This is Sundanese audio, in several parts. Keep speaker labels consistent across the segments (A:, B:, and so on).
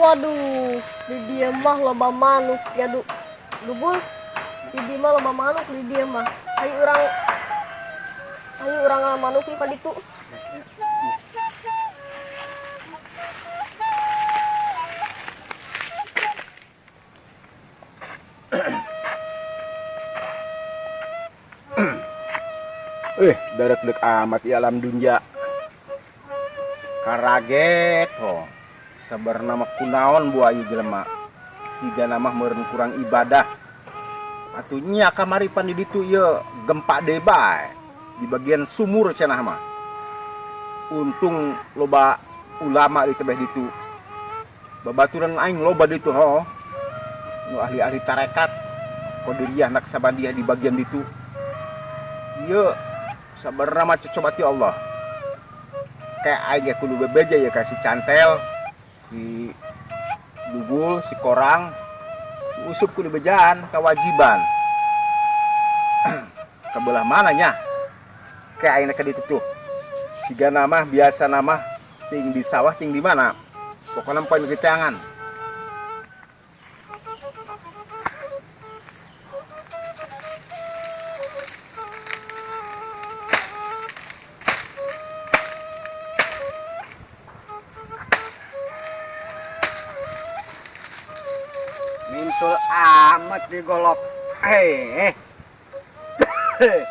A: Waduh, di dieu mah loba manuk ya du. Dugul. Di dieu mah loba manuk di dieu mah. Ayo urang manuk ka ditu.
B: Eh, darek dek amat ya alam dunia. Karaget ho. Sabarna mah kunaon bu ayu jelema. Siga mah meureun kurang ibadah. Atuh nya kamari pan di ditu ieu gempa deui bae. Di bagian sumur cenah mah. Untung loba ulama di tebeh ditu. Babaturan aing loba ditu ho. Nu ahli-ahli tarekat. Qadiriyah Naksabandiyah di bagian ditu. Ieu sabarna mah coba ti Allah. Kayak aing ge kudu bebeja ya ka si Cantel, si Dugul, si Korang, si Usup kudu bejaan kewajiban. Kebelah mana nya? Kayak aing ka ditu tuh. Siga nama biasa nama ting di sawah ting di mana? Pokoknya poin tangan.
C: Mintul amat di golok. Eh. Eh.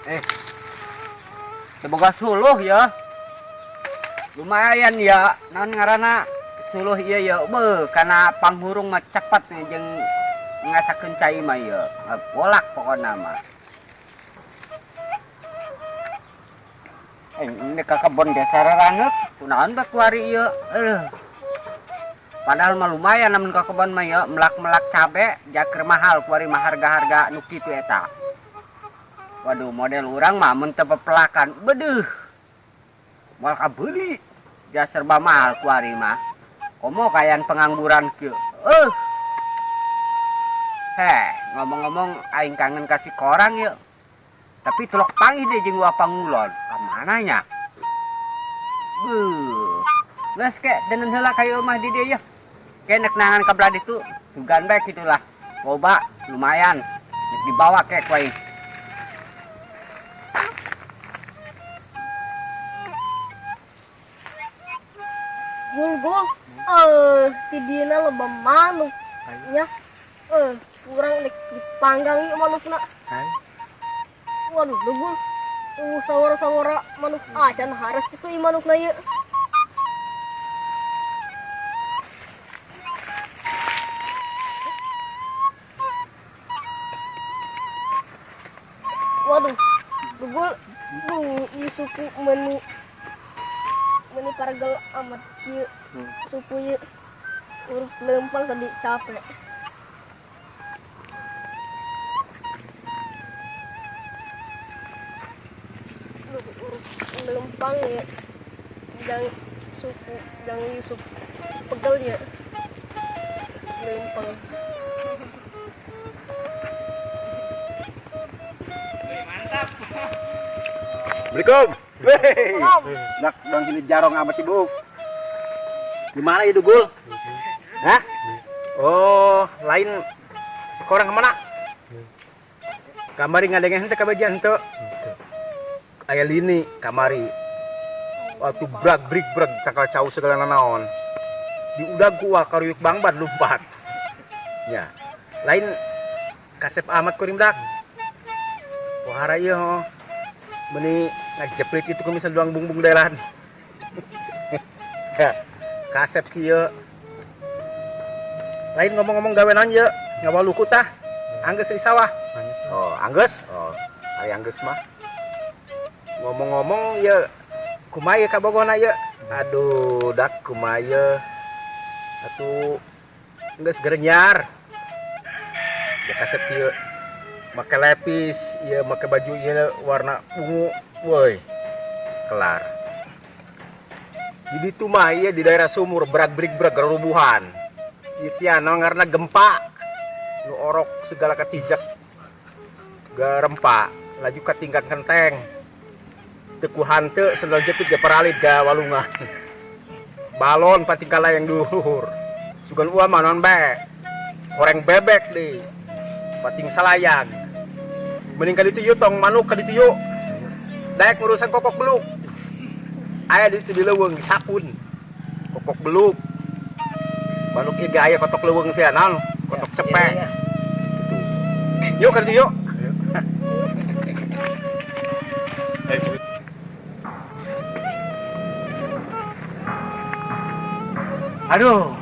C: Eh. Semoga suluh ya. Lumayan ya, naon ngaranna suluh ieu ya, beuh kana panghurung mah cepet nih jeung ngasakeun cai mah ieu. Bolak pokona mah. Eh, ini ke kebon desa rarangeuk, kunaon bae kuari ieu. Padahal mah lumayan namun ke kebon mah ieu melak-melak cabe jakeur mahal kuari mah harga-harga nu kitu eta. Waduh, model urang mah mun teu pepelakan, bedeuh. Moal kabeuli. Ja serba mahal kuari mah. Komo kayan pengangguran kieu. Heh, ngomong-ngomong aing kangen kasih korang yuk. Tapi tulok panggih deh jeung wa pangulon. Ka mana nya? Beuh. Geus ke deuneun heula ka ieu mah di dieu yeuh. Ke nek nangan ka belah ditu, sugan bae kitulah. Loba lumayan. Nek dibawa ke ku aing.
A: Gul gul. Di dieu loba manuk. Nya. Kurang nek dipanggang ieu manukna. Waduh, dugul. Sawara-sawara manuk acan haras kitu ieu manukna ieu. Waduh, dugul. Duh, ieu suku meuni meuni pargel amat ieu. Suku ieu urut lempang tadi capek. Duh, urut lempang ya. Jang suku, jang Yusuf pegel ya. Lempang.
C: Mantap.
B: Assalamualaikum. Wey.
A: Salam.
B: Nak dong sini jarong amat ibu. Di mana itu Gul? Hah? Oh, lain sekorang kemana? Kamari ngadengin henteu kabagian henteu. Aya lini kamari. Waktu brag brig brag takal cau segala nanaon. Di udag ku wah karuyuk bangban lumpat. Ya. Lain kasep amat kuring dak. Pohara ieu ho. Meuni ngajeplit itu kumisal doang bungbung daerah. Ya, kasep kieu. Lain ngomong-ngomong gawe naon ieu? Ngawaluku tah. Anggeus di sawah. Oh, anggeus? Oh, aya anggeus mah. Ngomong-ngomong ieu kumaha ieu kabogona ieu? Aduh, dak kumaha ieu? Atuh geus gerenyar. Ya kasep kieu. Make lepis, ieu make baju ieu warna ungu, woi. Kelar. Di ditu mah ieu di daerah sumur brag brig brag garubuhan. Ieu tia naon ngaranna gempa. Nu orok segala katijak. Garempa laju katinggang kenteng. Teu ku hanteu sendal jepit ge paralit ga walungan. Balon patingkala yang duhur. Sugan uah mah naon bae. Goreng bebek deui. Pating salayag. Mending ka ditu yeuh tong manuk ka ditu yeuh. Daek ngurusan kokok beluk. Aya di ditu di leuweung sakun. Kokok beluk. Manuk ieu ge aya kotok leuweung teh naon? Kotok cepek. Gitu. Yuk ka ditu yuk.
C: Aduh.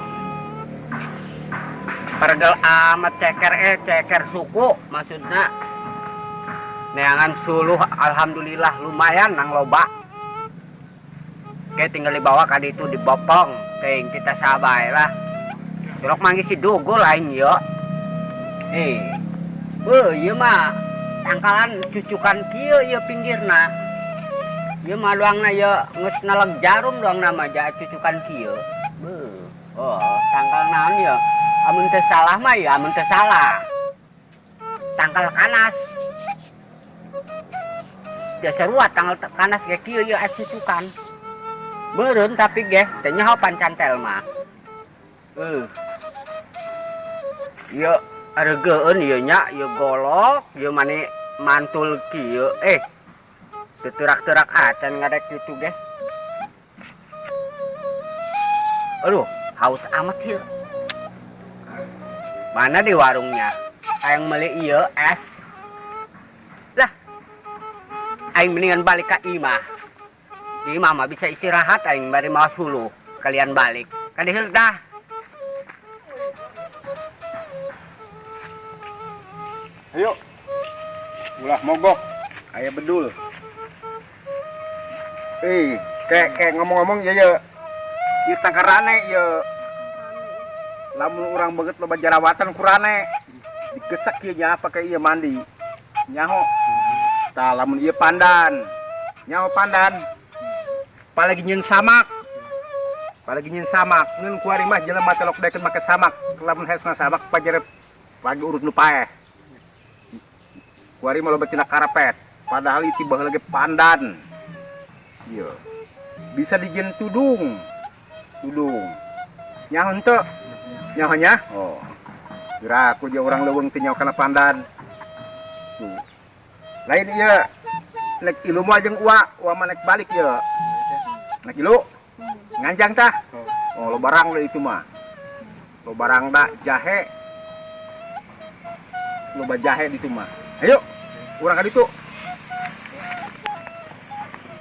C: Paregel amat ceker ceker suku maksudna. Neangan suluh alhamdulillah lumayan nang loba. Oke tinggal dibawa ka ditu dibopong teuing kita sabae lah. Cilok manggih si Dugul aing ieu. Beuh ieu mah tangkalan cucukan kieu ieu pinggirna. Ieu mah doangna ieu geus neleg jarum doangna mah ja cucukan kieu. Beuh. Oh, tangkal naon ieu? Amun teu salah mah ieu, amun teu salah. Tangkal kanas. Biasa ruat tangkal kanas ge kieu ieu cucukan. Beureun tapi ge teu nyaho pancantel mah. Ieu areugeueun ieu nya, ieu golok, ieu mani mantul kieu. Teu teurak-teurak acan ngadek kitu ge. Aduh, haus amat ieu. Mana di warungnya? Aing meuli ieu es. Lah, aing mendingan balik ka imah. Di imah mah bisa istirahat aing bari mawa suluh. Kalian balik. Ka dieu dah.
B: Ayo. Ulah mogok. Aya bedul. Kayak ngomong-ngomong ya ya. Ieu tangkarane ieu. Lamun urang banget loba jarawatan kurane. Digesek ieu nya pake ieu mandi. Nyaho. Tah lamun ieu pandan. Nyaho pandan. Palagi nyeun samak. Palagi nyeun samak. Ngeun kuari mah jelema teh lok daekeun make samak. Lamun hesna samak pajere pagi urut nu paeh. Kuari mah loba tina karepet. Padahal ieu baheula ge pandan. Ieu. Bisa dijieun tudung. Tudung. Nyaho henteu? Nyaho nya? Oh. Kira aku jeung urang leuweung teh nyaho kana pandan. Tuh. Lain ieu. Nek ilu mah jeung ua, ua mah nek balik ieu. Nek ilu? Nganjang tah? Oh, lo barang lo itu mah. Lo barang dah jahe. Loba jahe di itu mah. Ayo, urang ka ditu.